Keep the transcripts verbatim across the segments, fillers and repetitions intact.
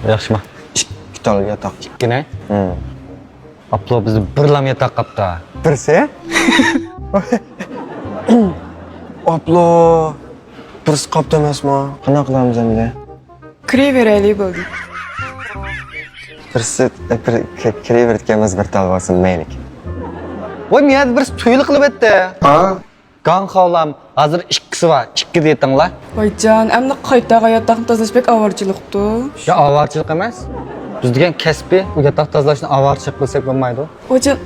ياخشىما؟ ئىككى تال ياتاق. ئىككىنى؟ ھىم. ئاپلو، بىزدە بىرلام ياتاق قاپتا. بىرسى؟ ئاپلو، بىرسى قاپتا ئەمەسمۇ؟ قانداق قىلىمىز ئەمدى؟ كىرىۋېرەيلى بولدى. بىرسى، بىر، كىرىۋېرىدىكەنمىز، بىر تال بولسۇن، مەيلى. ۋاي، مېنىڭ بىرسى تويلۇق قىلىۋەتتى. ھا؟ گاڭخاۋلام، ھازىر ئىككىسى بار، ئىككى دېتىڭلار. ۋايجان، ئەمدى قايتاغا ياتاقنى تازىلاش بەك ئاۋارىچىلىقتۇ. يا، ئاۋارىچىلىق ئەمەس. بىز دېگەن كەسپىي، ئۇ ياتاق تازىلاشنى ئاۋارىچىلىق بىلسەك بولمايدۇ. ۋايجان،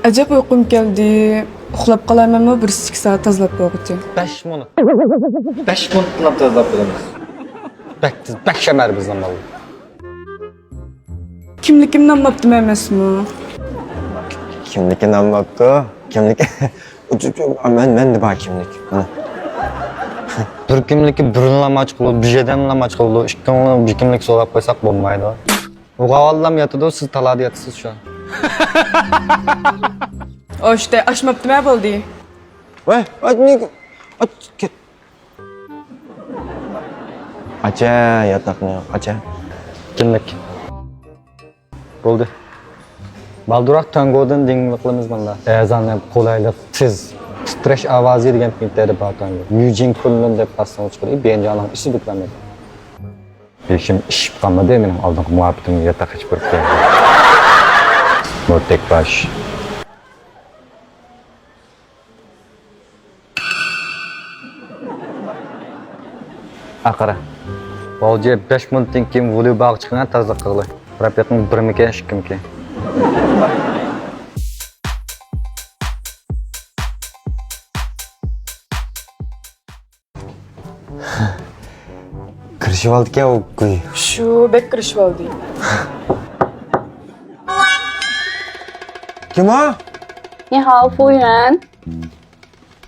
ئەجەب ئۇيقۇم كەلدى. ئۇخلاپ قالايمەنمۇ، بىر ئىككى سائەت تازىلاپ بولغۇچە. بەش مىنۇت. بەش مىنۇتلا تازىلاپ بولىمىز. بەك تېز، بەك شەمەر بىزنىڭ بالىلار. كىملىكىمنى ئالماپتىمەن ئەمەسمۇ؟ كىملىكىنى ئالماپتۇ؟ كىملىك؟ مەن، مەندە بار كىملىك. مانا. بىر كىملىككە بىرنىلا ماچ قىلىدۇ، بىر يەردىنلا ماچ قىلىدۇ، ئىككىڭلار بىر كىملىك سوراپ قويساق بولمايدۇ. ئۇ غاۋاللام ياتىدۇ، سىز تالادا ياتىسىز شۇ. ئاشتە ئاشماپتىمەن بولدى. ۋاي، ئاچ، نېگە؟ ئاچ، كەت. ئاچە، ياتاقنى ئاچە. كىملىك؟ بولدى. بالدۇراق تانگودىن دىڭلىقلىمىز ماندا. ئەزان ھەم قولايلىق، تېز، تىترەش ئاۋازى دېگەن بىتەدە بار تانگو. يۈجىن كۇنلۇن دەپ پاسسىڭىز چىقىدۇ. بيەنجاڭنىڭ ئىچى دۇكلامى. بېشىم ئىششىپ قالمىدى، مېنىڭ ئالدىنقى مۇھەببىتىمگە ياتاق ئېچىپ بېرىپ كەلدى. مۇرتەك باش. ئاقىرى. ۋالجى، بەش مىنۇتتىن كېيىن ۋولېيبالغا چىقىڭ، تازىلىق قىلغىلى. قاراپ بېقىڭ، بىرمىكەن، ئىككىمىكەن. كىرىشىۋالدىكەن ئۇ گۇي. شۇ، بەك كىرىشىۋالدى. كىم ئۇ؟ 你好，服务员。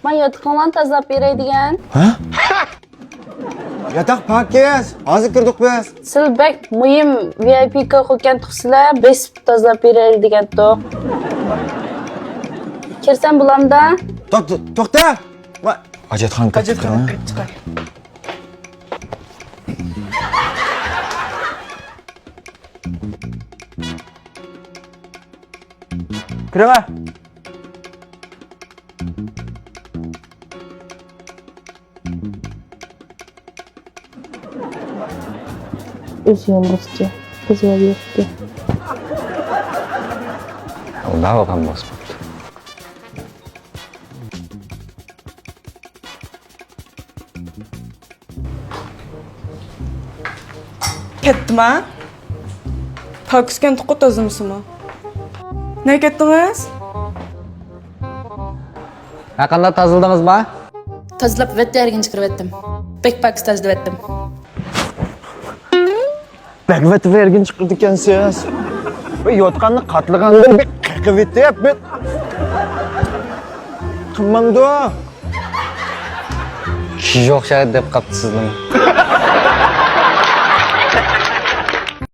ما ياتىقىڭلارنى تازىلاپ بېرەي دېگەن. ھە؟ ياتاق پاكىز. ھازىر كىردۇق بىز. سىلەر بەك مۇھىم ۋىئايپى كوكەنتۇق سىلەر. بېسىپ تازىلاپ بېرەي دېگەنتۇق. كىرسەم بولامدا؟ توختا، توختا. ھاجەتخانا كىرىپ چىقاي. كىرىڭە. ئۆزى يالغۇزچە، قىزى يوقكەن. ئۇنداق بولغان بولسا بوپتۇ. كەتتىما؟ پاكىز ئىكەن، تۇقۇ تازىلىمىسىمۇ؟ نەگە كەتتىڭىز؟ ھە، قانداق تازىلىدىڭىزما؟ تازىلاپ ۋەتتە يەرگىنى چىقىرىۋەتتىم. بەك پاكىز تازىلىۋەتتىم. بەك ۋەتتە يەرگىنى چىقىرىدىكەنسىز. ۋە يوتقاننى قاتلىغاندىن بەك قېقىۋېتىپ، بەك قىلمامدۇ؟ كىشى يوق شەھەر دەپ قاپتۇ سىزنىڭ.